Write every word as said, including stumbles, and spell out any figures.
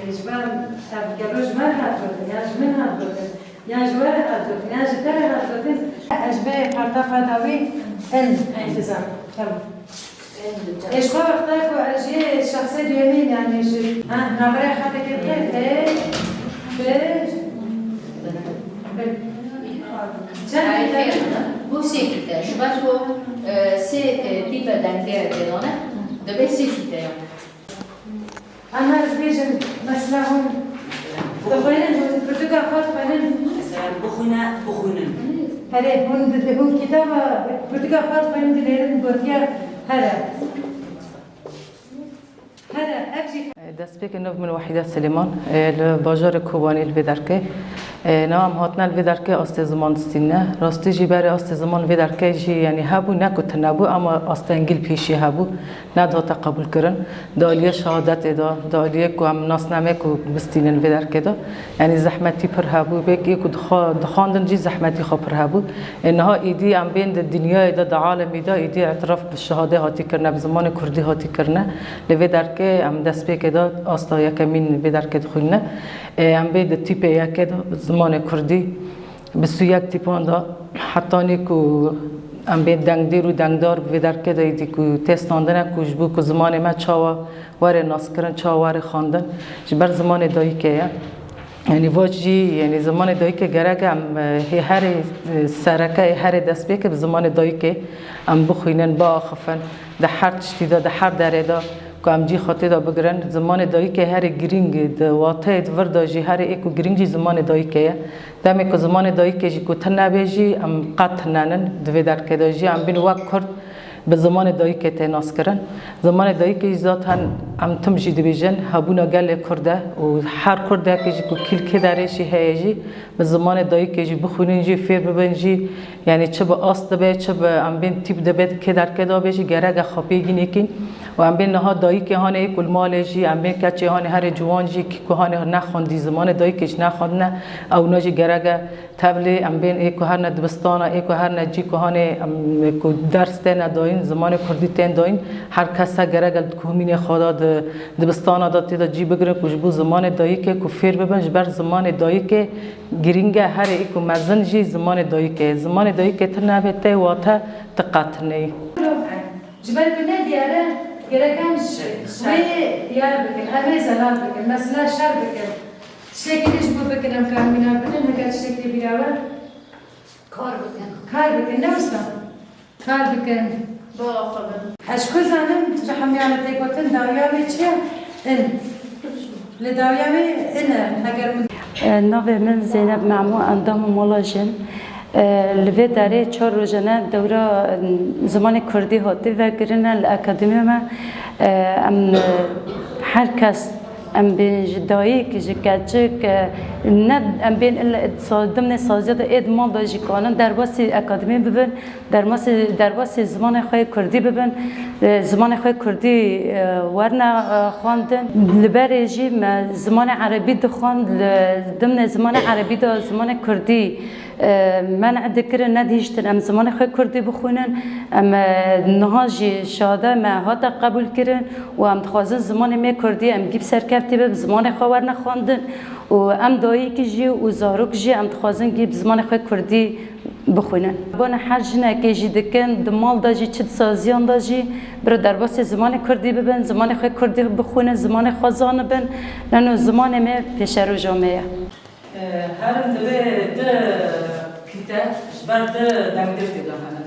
Ji ber ev gelo ji me re hat gotin, ya ji min hat gotin, ya ji we re hat gotin, ya ji te re hat gotin. Ez ji vê karta xwe dawî in, intizar. Tamam. Ê, ji xwe wexta ku ez jê şexsê duyemîn, yanî ji, ha, navberê xeteke dibe, pê, pê, pê. Çend kîte? Bu sê kîte. Ji ber ku, e, sê, e, tîpe dengdêr tê de ne, dibe sê kîte yani. Em her dibêjin, mesela hûn dixwînin, hûn pirtûka xwe dixwînin. Mesela bixwîne, bixwînin. Herê, hûn di-, hûn kitaba pirtûka xwe dixwînin, dinêrin, gotiye here. Here, ev jî. Destpêkê nav min Wahîde Silêman, e, li bajarê Kobanê li vê derkê. E, niha em hatine li vê derkê astê ziman distîne. Rastî jî berê astê ziman li vê derkê jî, yanî hebû, ne ku tune bû, ama astengî li pêşî hebû. Nedihate qebûlkirin. Di aliyê şehadetê de, di aliyê ku em nasnameyê ku bistînin vê derkê de, yanî zehmetî pir hebû. Belkî ê ku dixwa-, dixwandin jî zehmetî xwe pir hebû. Ê niha êdî em bên di dinyayê de, di alemî de êdî îtiraf bi şehadê hatî kirine, bi zimanê kurdî hatî kirine. Li vê derkê em destpêkê de asta yekemîn vê derkê dixwînine. Ê em bê di tîpê yekê de bi zimanê kurdî. Bi sî yek tîpan de hetanî ku em bê dengdêr û dengdar bi vê derkê de êdî ku tê standine ku ji bo ku zimanê me çawa were naskirin, çawa were xwendin, ji ber zimanê dayikê ye. Yanî vac jî, yanî zimanê dayikê gerek em, e, hê herê, e, sereke, hê herê destpêkê bi zimanê dayikê em bixwînin, biaxifin, di her tiştî de, di her derê de ku em cî xwe tê de bigirin. Zimanê dayikê herê girîng e, di wateyê di vir de jî herê ê ku girîng jî zimanê dayikê ye. Demê ku zimanê dayikê jî ku tune be jî, em qet tune nin. Di vê derkê de jî em bên wek Kurd bi zimanê dayikê tê naskirin. Zimanê dayikê jî zaten em tim jî dibêjin, hebûna gelê Kurd e û her Kurdekê jî ku kî li kê derê jî heye jî bi zimanê dayikê jî bixwînin jî, fêr bibin jî, yanî çi bi ast dibe, çi bi em bên tîp dibe, di kê derkê de be jî gerek e xwe pê gînîkîn. Û em bên niha dayikê hanê ê ku li malê jî, em bên keçê hanê herê ciwan jî, kî ku hanê nexwendî, zimanê dayikê jî nexwendine, ewna jî gerek e tevlî em bên ê ku herne dibistana, ê ku herne cî ku hanê em ku ders têne dayîn, zimanê kurdî tên dayîn, her kes e gerek e li komînê xwe de, di dibistana de tê de cî bigirin ku ji bo zimanê dayikê ku fêr bibin, ji ber zimanê dayikê girîng e, herê ê ku mezin jî zimanê dayikê ye. Zimanê dayikê tune be tê wate ti qet tune yî. Ji ber ku ne diyar e, gerek em ji wê diyar bikin, em ê zelal bikin, mesela şer bikin. Tiştekî din ji bo bikin, em karin bîna bidin, heger tiştekî bîra we. Kar bikin. Kar bikin, ne wisa? Kar bikin. Biaxivin. Ez ji ku zanim, ji hemiyan tê gotin, dawiya wê çi ye? In. Li dawiya wê in e, heger min E, navê min Zeynep Memo, endamê Mala Jin. E, li vê derê çar rojane dewra, e, zimanê kurdî hatî vekirine li akademiya me. E, em, e, her kes, em bên ji dayik, ji keçik, e, ne em bên il-, sa-, dimnê saziya de ê di mal de jî kanin derbasî akademî bibin, dermasî, derbasî zimanê xwe yê kurdî bibin, e, zimanê xwe yê kurdî, e, werine, e, xwendin. Li berê jî me zimanê erebî dixwend, li dimnê zimanê erebî de zimanê kurdî, e, men'e dikirin, nedihîştin em zimanê xwe kurdî bixwînin. Em, e, niha jî şehade me hate qebûlkirin û em dixwazin zimanê me kurdî em gî bi serkevtî be, bi zimanê xwe werne xwendin û em dayikî jî û zarok jî em dixwazin gî bi zimanê xwe kurdî bixwînin. Bona her jinekê jî dikin, di mal de jî çi di saziyan de jî biro derbasê zimanê kurdî bibin, zimanê xwe kurdî bixwînin, zimanê xwe zanibin. Nano zimanê me pêşeroja me ye. Herin divê du kîte ji ber du dengdêr tê de hene.